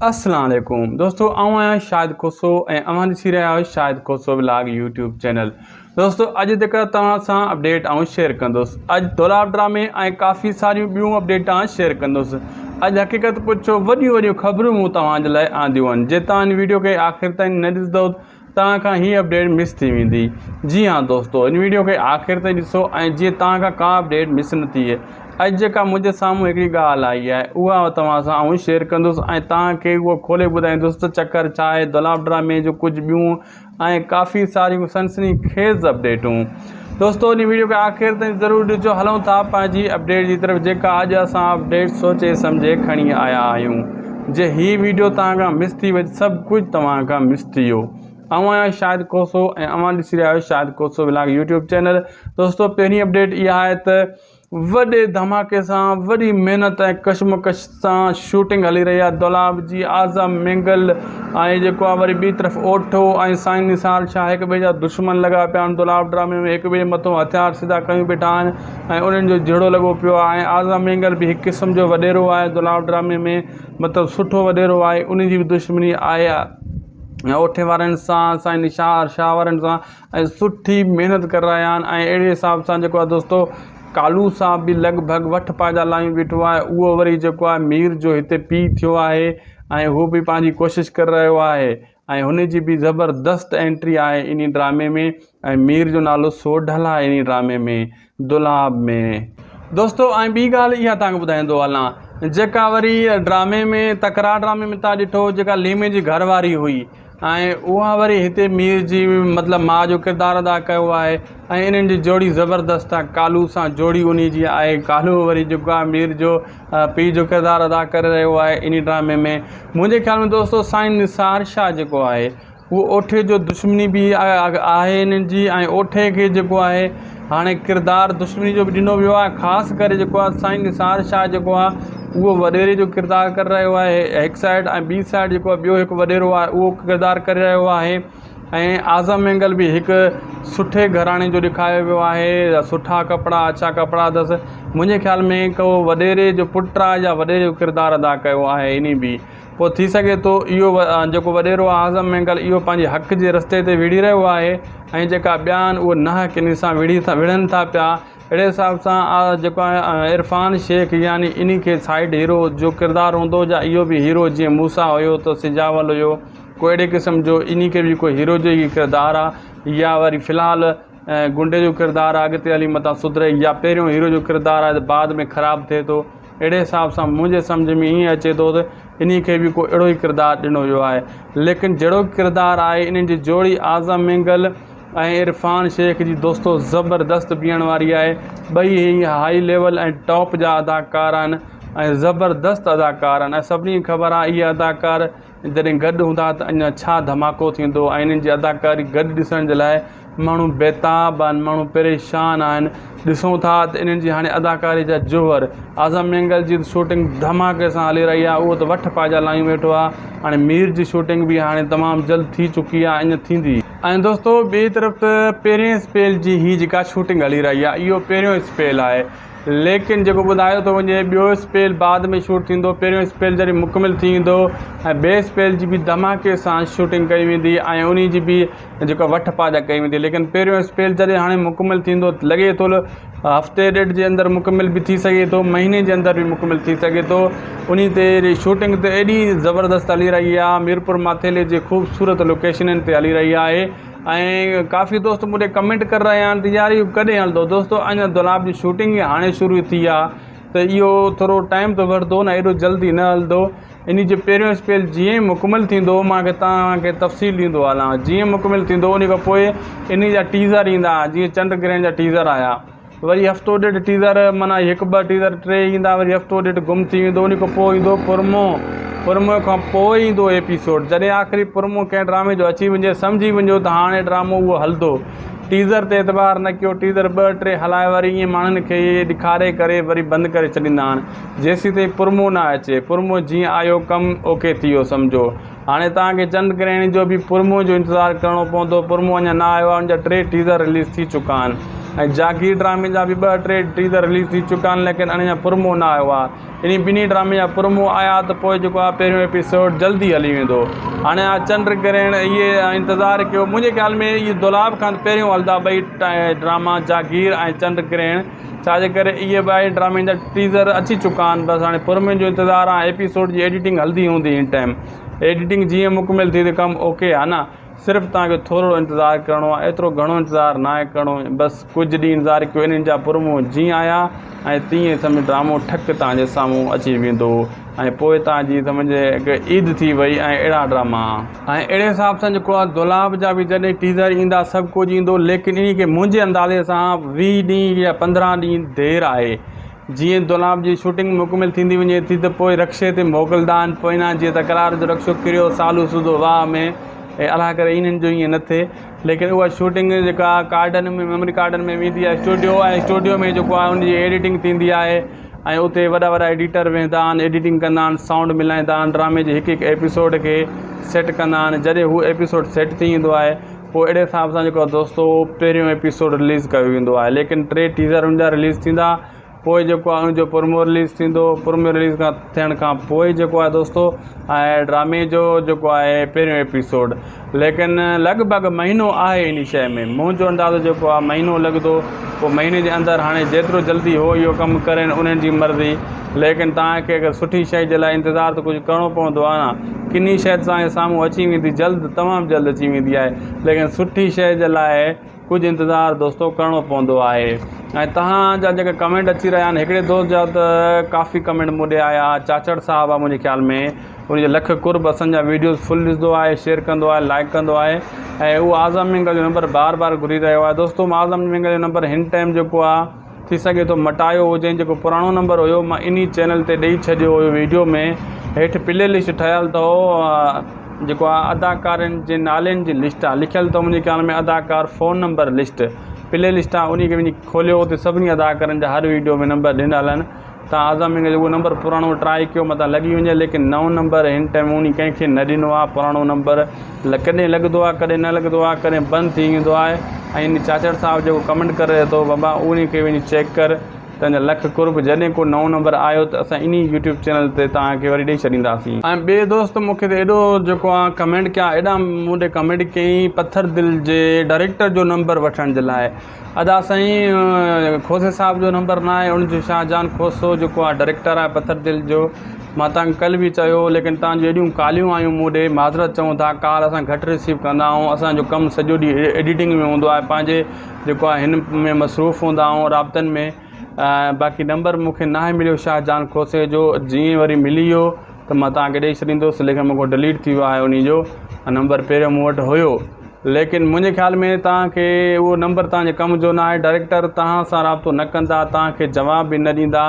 السلام عليڪم دوستو آئون آهيان شاهد کوسو ۽ اوهان ڏسي رهيا آهيو Shahid Khoso vlog YouTube channel. دوستو اڄ جيڪا توهان سان اپڊيٽ آئون شيئر ڪندس اڄ دولاب ڊرامي ۽ ڪافي ساريون ٻيون اپڊيٽان شيئر ڪندس. اڄ حقيقت پڇو وڏيون وڏيون خبرون مون توهان جي لاء آنديون آهن جي توهان هن ويڊيو کي آخر تائين نه ڏسندو توهان کان هي اپڊيٽ مس ٿي ويندي. جي ها دوستو هن ويڊيو کي آخر تائين ڏسو ۽ جيئن توهان کان ڪا اپڊيٽ مس نه ٿئي. اڄ جيڪا منهنجي سامهون هڪڙي ڳالهه آئي آهي اها توهان سان آئون شيئر ڪندس ۽ توهان کي اهو کولي ٻڌائيندس ته چڪر ڇا آهي دولاب ڊرامي جو ڪجهه ٻيون ۽ ڪافي ساريون سنسني خيز اپڊيٽون. دوستو هن ويڊيو کي آخر تائين ضرور ڏسجو. هلون ٿا پنهنجي اپڊيٽ جي طرف جيڪا اڄ اسان اپڊيٽ سوچي سمجهي کڻي آيا آهيون. جي هي ويڊيو توهان کان مس ٿي وئي ته سڀ ڪجهه توهان کان مس ٿي ويو. آئون آهيان شاهد کوسو ۽ اوهان ڏسي رهيا آهيو Shahid Khoso vlog YouTube channel. دوستو پهرين اپڊيٽ اها آهي ته وڏي ڌماڪي سان وڏي محنت ۽ ڪشمڪش سان شوٽنگ هلي رهي آهي دولاب جي اعظم مينگل ۽ جيڪو آهي وري ٻي طرف اوٺو ۽ سائين نثار شاهه هڪ ٻئي جا دشمن لڳا پيا آهن دولاب ڊرامي ۾ هڪ ٻئي مٿو هٿيار سڌا ڪيون بيٺا آهن ۽ انهن جو جهيڙو لڳو پيو آهي ۽ اعظم مينگل به هڪ قسم جو وڏيرو آهي دولاب ڊرامي ۾ مطلب سٺو وڏيرو آهي ان جي به دشمني آهي اوٺي وارن سان سائين نثار شاهه وارن سان ۽ سٺي محنت ڪري رهيا آهن ۽ اهڙي حساب سان جيڪو آهي دوستو ڪالو صاحب به لڳ ڀڳ وٺ پنهنجا لايون بيٺو آهي اهو وري جيڪو آهي مير جو هتي پيء ٿيو آهي ۽ هو به پنهنجي ڪوشش ڪري رهيو آهي ۽ هن جي به زبردست انٽري آهي انهي ڊرامي ۾ ۽ مير جو نالو سوڍل آهي انهي ڊرامي ۾ دولاب ۾. دوستو ۽ ٻي ڳالهه اها توهان کي ٻڌائيندو هلان جيڪا وري ڊرامي ۾ تڪرار ڊرامي ۾ توهان ڏٺو جيڪا ليمي جي گهر واري هئي ۽ اها وري هتي مير جي مطلب ماء جو ڪردار ادا ڪيو آهي ۽ انهن جي جوڙي زبردست آهي ڪالو سان جوڙي انهي جي آهي ڪالو وري جيڪو آهي مير جو پيء جو ڪردار ادا ڪري رهيو آهي انهي ڊرامي ۾ منهنجي خيال ۾ دوستو سائين نثار شاهه جيڪو آهي اهو اوٺي جو دشمني به آهي انهن جي ۽ اوٺي کي جيڪو آهي هاڻي ڪردار دشمني جو به ڏنو ويو آهي خاص ڪري جيڪو آهي سائين نثار شاهه جيڪو آهي اهو وڏيري جو ڪردار ڪري رهيو آهي هڪ سائيڊ ۽ ٻي سائيڊ جيڪو آهي ٻيو هڪ وڏيرو آهي اهو ڪردار ڪري رهيو آهي ۽ اعظم مينگل به هڪ سٺي گهراڻي جو ڏيکاريو ويو آهي سٺا ڪپڙا اڇا ڪپڙا اٿس منهنجي خيال ۾ ڪو وڏيري جو پٽ آهي يا وڏيري جو ڪردار ادا ڪيو آهي انهي به پوء ٿي سگهي ٿو اهو جيڪو وڏيرو آهي اعظم مينگل اهو پنهنجي حق جي رستي تي وڙهي رهيو آهي ۽ جيڪا ٻيا آهن اهي ناحق انهي سان وڙهي وڙهن ٿا پيا اهڙي حساب سان جيڪو آهي عرفان شيخ يعني انهي کي سائيڊ هيرو جو ڪردار هوندو يا اهو به هيرو جيئن موسيٰ هيو ته سجاول هيو ڪو اهڙي قسم جو انهي کي به ڪو هيرو جو ئي ڪردار آهي يا وري في الحال گنڊي جو ڪردار آهي اڳتي هلي متان سڌري يا پهريون هيرو جو ڪردار آهي ته بعد ۾ خراب ٿئي ٿو اهڙي حساب سان منهنجي سمجهه ۾ ائين اچي ٿو ته انهي کي به ڪو اهڙو ئي ڪردار ڏنو ويو آهي ليڪن جهڙو به ڪردار آهي انهن جي جوڙي اعظم مينگل ۽ عرفان شيخ جي دوستو زبردست بيهڻ واري آهي ٻئي هي هائي ليول ۽ ٽاپ جا اداڪار آهن ۽ زبردست اداڪار آهن ۽ سڀني کي خبر آهي اهي اداڪار جڏهن گڏ هوندا ته اڃا ڇا ڌماڪو ٿيندو ۽ انهن جي اداڪاري گڏ ڏسڻ جي لاء ماڻهو بيتاب آهن ماڻهو پريشان آهن ڏسون ٿا ته انهن جي هاڻي اداڪاري جا جوهر اعظم مينگل جي شوٽنگ ڌماڪي سان هلي رهي آهي اهو ته وٺ پاجا لايون ويٺو آهي هاڻي مير جي شوٽنگ به هاڻي تمام جلد ٿي چڪي آهي اڃا ٿيندي. ۽ دوستو ٻئي طرف پهرين اسپيل جي هي جيڪا شوٽنگ هلي رهي آهي اهو پهريون اسپيل آهي ليڪن جيڪو ٻڌايو ٿو وڃي ٻيو اسپيل بعد ۾ شوٽ ٿيندو پهريون اسپيل جڏهن مڪمل ٿي ويندو ۽ ٻئي اسپيل جي به ڌماڪي سان شوٽنگ ڪئي ويندي ۽ انهي جي به جيڪو وٺ پاجا ڪئي ويندي ليڪن پهريون اسپيل جڏهن هاڻي مڪمل ٿيندو لڳي ٿو هفتي ڏيڍ جي اندر مڪمل به ٿي سگهي ٿو مهيني جي اندر به مڪمل ٿي سگهي ٿو انهي تي شوٽنگ ته ايڏي زبردست هلي رهي آهي ميرپور ماٿيلي جي خوبصورت لوڪيشنن تي هلي رهي آهي ۽ ڪافي دوست مون ڏي ڪمينٽ ڪري رهيا آهن ته يار اهو ڪڏهن هلندو دوستو اڃا دولاب جي شوٽنگ ئي هاڻي شروع ٿي آهي ته اهو ٿورو ٽائيم ته وٺندو نه ايڏو جلدي نه هلندو ان جو پهريون اسپيل جيئن ئي مڪمل ٿيندو مان توهان کي تفصيل ڏيندو هلان جيئن مڪمل ٿيندو ان کان پوء ان جا ٽيزر ايندا جيئن چنڊ گرهڻ جا ٽيزر آيا وري هفتو ڏيڍ ٽيزر معنيٰ هڪ ٻه ٽيزر ٽي ايندا وري هفتو ڏيڍ گم ٿي ويندو ان کان پوء ايندو پرمو پرمو کان پوء ايندو ايپيسوڊ جڏهن آخري پرمو ڪنهن ڊرامي جو اچي وڃي سمجهي وڃو ته هاڻي ڊرامو اهو هلندو ٽيزر تي اعتبار نه ڪيو ٽيزر ٻه ٽي هلائي وري ائين ماڻهن کي ڏيکاري ڪري وري بند ڪري ڇڏيندا آهن جيسين تائين پرمو نه اچي پرمو جيئن آيو ڪم اوڪي ٿي ويو سمجهو هاڻي توهان کي چنڊ گرهڻي جو به پرمو جو انتظار ڪرڻو پوندو پرمو اڃا نه آيو آهي ان جا ٽي ٽيزر رليز ٿي چڪا آهن. ۽ جاگير ڊرامي جا به ٻه ٽي ٽيزر رليز ٿي چڪا آهن ليڪن اڃا پرومو نه آيو آهي. انهي ٻنهي ڊرامي جا پرومو آيا ته پوء جيڪو آهي پهريون ايپيسوڊ جلدي هلي ويندو. هاڻي آ چنڊ گرهڻ اهي انتظار ڪيو منهنجي خيال ۾ اهي دولاب کان پهريون هلندا ٻئي ڊراما جاگير ۽ چنڊ گرهڻ ڇا جي ڪري اهي ٻئي ڊرامي جا ٽيزر اچي چڪا آهن بس هاڻي پرومن جو انتظار آهي ايپيسوڊ جي ايڊيٽنگ هلندي هوندي هن ٽائيم ايڊيٽنگ جيئن مڪمل ٿي ته ڪم اوڪي آ نه. صرف توهان کي ٿورڙو انتظار ڪرڻو آهي ايترو گهڻو انتظار ناهي ڪرڻو بس ڪجهه ڏينهن انتظار ڪيو انهن جا پرومو جيئن آيا ۽ تيئن سمجهه ڊرامو ٺڪ توهان جي سامهون اچي ويندو ۽ پوء توهان جي سمجهه هڪ عيد ٿي وئي ۽ اهڙا ڊراما. ۽ اهڙي حساب سان جيڪو آهي دولاب جا به جڏهن ٽيزر ايندا سڀ ڪجهه ايندو ليڪن انهي کي منهنجي اندازي سان 20 ڏينهن يا 15 ڏينهن دير آهي جيئن دولاب جي شوٽنگ مڪمل ٿيندي وڃي ٿي ته پوء رڪشي تي موڪلدا آهن. پوئنا جيئن تڪرار جو رڪشو ڪريو سالو سوڌو واهه ۾، اي الله ڪري انهن جو ائين نه ٿئي. ليڪن اها شوٽنگ جيڪا ڪارڊن ۾ ميموري ڪارڊن ۾ ويندي آهي اسٽوڊيو ۽ اسٽوڊيو ۾ جيڪو آهي ان جي ايڊيٽنگ ٿيندي آهي ۽ اتي وڏا وڏا ايڊيٽر ويهندا آهن ايڊيٽنگ ڪندا آهن سائونڊ ملائيندا آهن ڊرامي جي هڪ هڪ ايپيسوڊ کي سيٽ ڪندا آهن جڏهن هو ايپيسوڊ سيٽ ٿي ويندو آهي پوء اهڙي حساب سان جيڪو آهي دوستو پهريون ايپيسوڊ رليز ڪيو ويندو آهي ليڪن ٽي ٽيزر ان جا رليز ٿيندا پوء جيڪو آهي ان جو پرومو رليز ٿيندو پرومو رليز کان ٿيڻ کان پوء جيڪو آهي دوستو ۽ ڊرامي جو جيڪو آهي پهريون ايپيسوڊ ليڪن لڳ ڀڳ مهينو آهي ان شيء ۾ منهنجو اندازو جيڪو آهي مهينو لڳندو پوء مهيني جي اندر هاڻي جيترو جلدي هو اهو ڪم ڪرين انهن جي مرضي ليڪن توهان کي اگر سٺي شيء جي لاء انتظار ته ڪجهه ڪرڻو پوندو آهي نه ڪني شيء ته توهان جي سامهون اچي ويندي جلد تمام جلد اچي ويندي آهي ليڪن سٺي شيء جي لاء ڪجهه انتظار دوستو ڪرڻو پوندو آهي ۽ توهان جا جيڪا ڪمينٽ اچي رهيا آهن هڪڙي دوست جا ته ڪافي ڪمينٽ مون ڏي آيا چاچڙ صاحب آهي منهنجي خيال ۾ ان جي لک قرب اسان جا ويڊيوز فل ڏسندو آهي شيئر ڪندو آهي لائڪ ڪندو آهي ۽ اهو اعظم مينگل جو نمبر بار بار گهري رهيو آهي دوستو اعظم مينگل جو نمبر هن ٽائيم جيڪو آهي ٿي سگهي ٿو مٽايو هجين جيڪو پراڻو نمبر هيو مان انهي چينل تي ڏئي ڇڏيو هيو ويڊيو ۾ هيٺ پلي لسٽ ٺهيل اٿو جيڪو آ اداڪارن جي نالن جي لسٽ آ لکيل اٿو منهنجي خيال ۾ اداڪار فون نمبر لسٽ پلي لسٽ آ انهي کي وڃي کوليو اتي سڀني اداڪارن جا هر ويڊيو ۾ نمبر ڏنل آهن تان اعظم مينگل جو اهو نمبر پراڻو ٽرائي ڪيو متان لڳي وڃي ليڪن نئون نمبر هن ٽائيم انهي ڪنهن کي نه ڏنو آ پراڻو نمبر ڪڏهن لڳندو آ ڪڏهن نه لڳندو آ ڪڏهن بند ٿي ويندو آهي ۽ ان چاچڙ صاحب جيڪو ڪمينٽ ڪري رهيو اٿو بابا انهي کي وڃي چيڪ ڪر تنهنجا لک قرب جڏهن ڪو نئون نمبر آيو ته اسان انهي يوٽيوب چينل تي توهان کي وري ڏئي ڇڏينداسين. ۽ ٻئي دوست مون کي ته ايڏو جيڪو آ ڪمينٽ ڪيا ايڏا مون ڏي ڪمينٽ ڪيائين پٿر دل جي ڊائريڪٽر جو نمبر وٺڻ جي لاء ادا سائين کوسي صاحب جو نمبر نه آهي ان جو شاهجهان کوسو جيڪو آهي ڊائريڪٽر آهي پٿر دل جو مان تان ڪل به چيو ليڪن تان جون ايڏيون ڪاليون آيون مون ڏي معذرت چئون ٿا ڪال اسان گهٽ رسيو ڪندا آهيون اسان جو ڪم سڄو ڏينهن ايڊيٽنگ ۾ هوندو آهي پنهنجي جيڪو آهي هن ۾ مصروف هوندا آهيون رابطن ۾ باقي نمبر مون کي ناهي مليو شاهجهان کوسي جو جيئن وري ملي ويو ته مان توهان کي ڏئي ڇڏيندس ليڪن مون کان ڊليٽ ٿي ويو آهي انهي جو نمبر پهريون مون وٽ هيو ليڪن منهنجي خيال ۾ توهان کي اهو نمبر توهان جي ڪم جو نه آهي ڊائريڪٽر توهان سان رابطو نه ڪندا توهان کي جواب به نه ڏيندا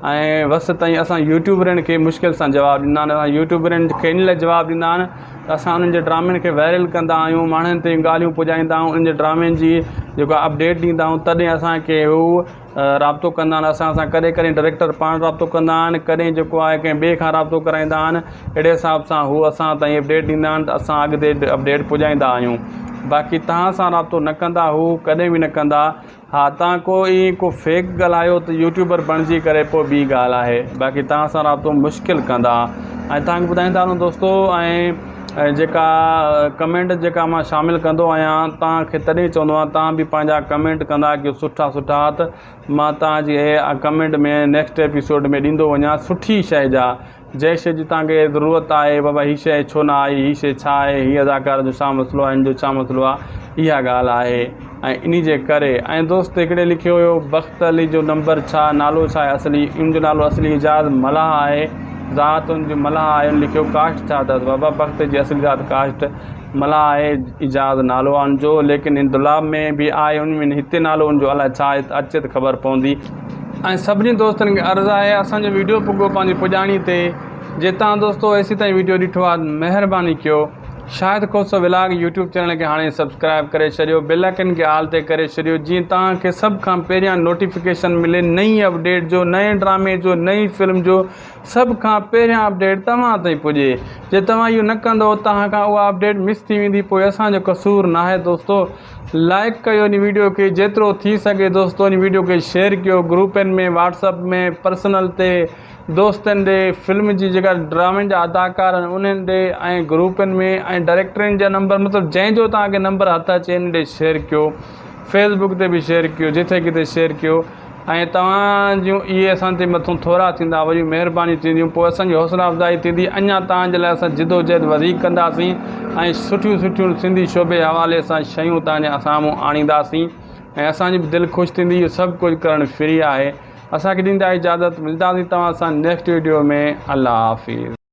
۽ وس تائين اسان يوٽيوبرن کي مشڪل سان جواب ڏيندا آهن اسان يوٽيوبرن کي ان لاء جواب ڏيندا آهن ته اسان انهن جي ڊرامن کي وائرل ڪندا آهيون ماڻهن تائين ڳالهيون پڄائيندا آهيون انهن جي ڊرامن جي جيڪو اپڊيٽ ڏيندا آهيون تڏهن اسان کي هو رابطو ڪندا آهن اسان سان ڪڏهن ڪڏهن ڊائريڪٽر پاڻ رابطو ڪندا آهن ڪڏهن جيڪو آهي ڪنهن ٻئي کان رابطو ڪرائيندا آهن اهڙي حساب سان هو اسان تائين اپڊيٽ ڏيندا آهن ته اسان اڳتي اپڊيٽ پڄائيندا آهيون باقي توهان سان رابطو نه ڪندا هو ڪڏهن به نه ڪندا ها توهان ڪو ائين ڪو فيڪ ڳالهايو ته يوٽيوبر بڻجي ڪري پوء ٻي ڳالهه آهي باقي توهان سان رابطو مشڪل ڪندا ۽ توهان کي ٻڌائيندا هلون دوستو ۽ جيڪا ڪمينٽ جيڪا مان شامل ڪندو آهيان توهان کي تڏهن چوندو آهيان توهان به پنهنجا ڪمينٽ ڪندا ڪيو سٺا سٺا ته مان توهان جي ڪمينٽ ۾ نيڪسٽ ايپيسوڊ ۾ ڏيندو وڃان سٺي شيء جا جنهن شيء جي توهان کي ضرورت آهي بابا هي شيء ڇو نه آئي هي شيء ڇا آهي هي اداڪار جو ڇا مسئلو آهي هن جو ڇا مسئلو آهي اها ڳالهه آهي ۽ انهي جي ڪري ۽ دوست هڪڙي لکيو هيو بخت علي جو نمبر ڇا نالو ڇا آهي اصلي ان جو نالو اصلي اعجاز ملاح آهي ذات ان جي ملاح آهي ان لکيو ڪاسٽ ڇا اٿس بابا بخت جي اصلي ذات ڪاسٽ ملاح آهي اعجاز نالو آهي ان جو ليڪن ان دولاب ۾ به آهي ان ۾ هتي نالو ان جو الائي ڇا آهي اچي ته خبر پوندي. ۽ سڀني دوستن کي عرض آهي اسان جو ويڊيو پڳو پنهنجي پڄاڻي تي جي توهان دوستو ايسي تائين ويڊيو ڏٺو آهي مهرباني ڪيو Shahid Khoso vlog YouTube channel کي هاڻي سبسڪرائب ڪري ڇڏيو بيل آئيڪن کي آل تي ڪري ڇڏيو جيئن توهان کي سڀ کان پهريان نوٽيفڪيشن ملي نئين اپڊيٽ جو نئين ڊرامي جو نئين فلم جو سڀ کان پهريان اپڊيٽ توهان تائين پڄي جي توهان اهو نه ڪندو توهان کان اها اپڊيٽ مس ٿي ويندي پوء اسان جو قصور ناهي دوستو لائڪ ڪيو ان ويڊيو کي جيترو ٿي سگهي دوستو ان ويڊيو کي شيئر ڪيو گروپن ۾ واٽس اپ ۾ پرسنل تي دوستن ڏي فلم جي جيڪا ڊرامن جا اداڪار آهن انهن ڏي ۽ گروپن ۾ ۽ ڊائريڪٽرن جا نمبر مطلب جنهن جو توهان کي نمبر هٿ اچي ان ڏي شيئر ڪيو فيس بڪ تي به شيئر ڪيو جٿي ڪٿي شيئر ڪيو ۽ توهان جون اهي اسان تي مٿون ٿورا ٿيندا وڏيون مهربانيون ٿينديون پوء اسان جي حوصلا افزائي ٿيندي اڃا توهان جي لاء اسان جدوجهد وڌيڪ ڪنداسين ۽ سٺيون سٺيون سنڌي شعبي حوالي سان شيون توهان جي سامهون آڻينداسين ۽ اسان جي به دل خوش ٿيندي اهو سڀ ڪجهه ڪرڻ فري آهي اسان کي ڏيندا اجازت ملداسين توهان سان نيڪسٽ ويڊيو ۾ الله حافظ.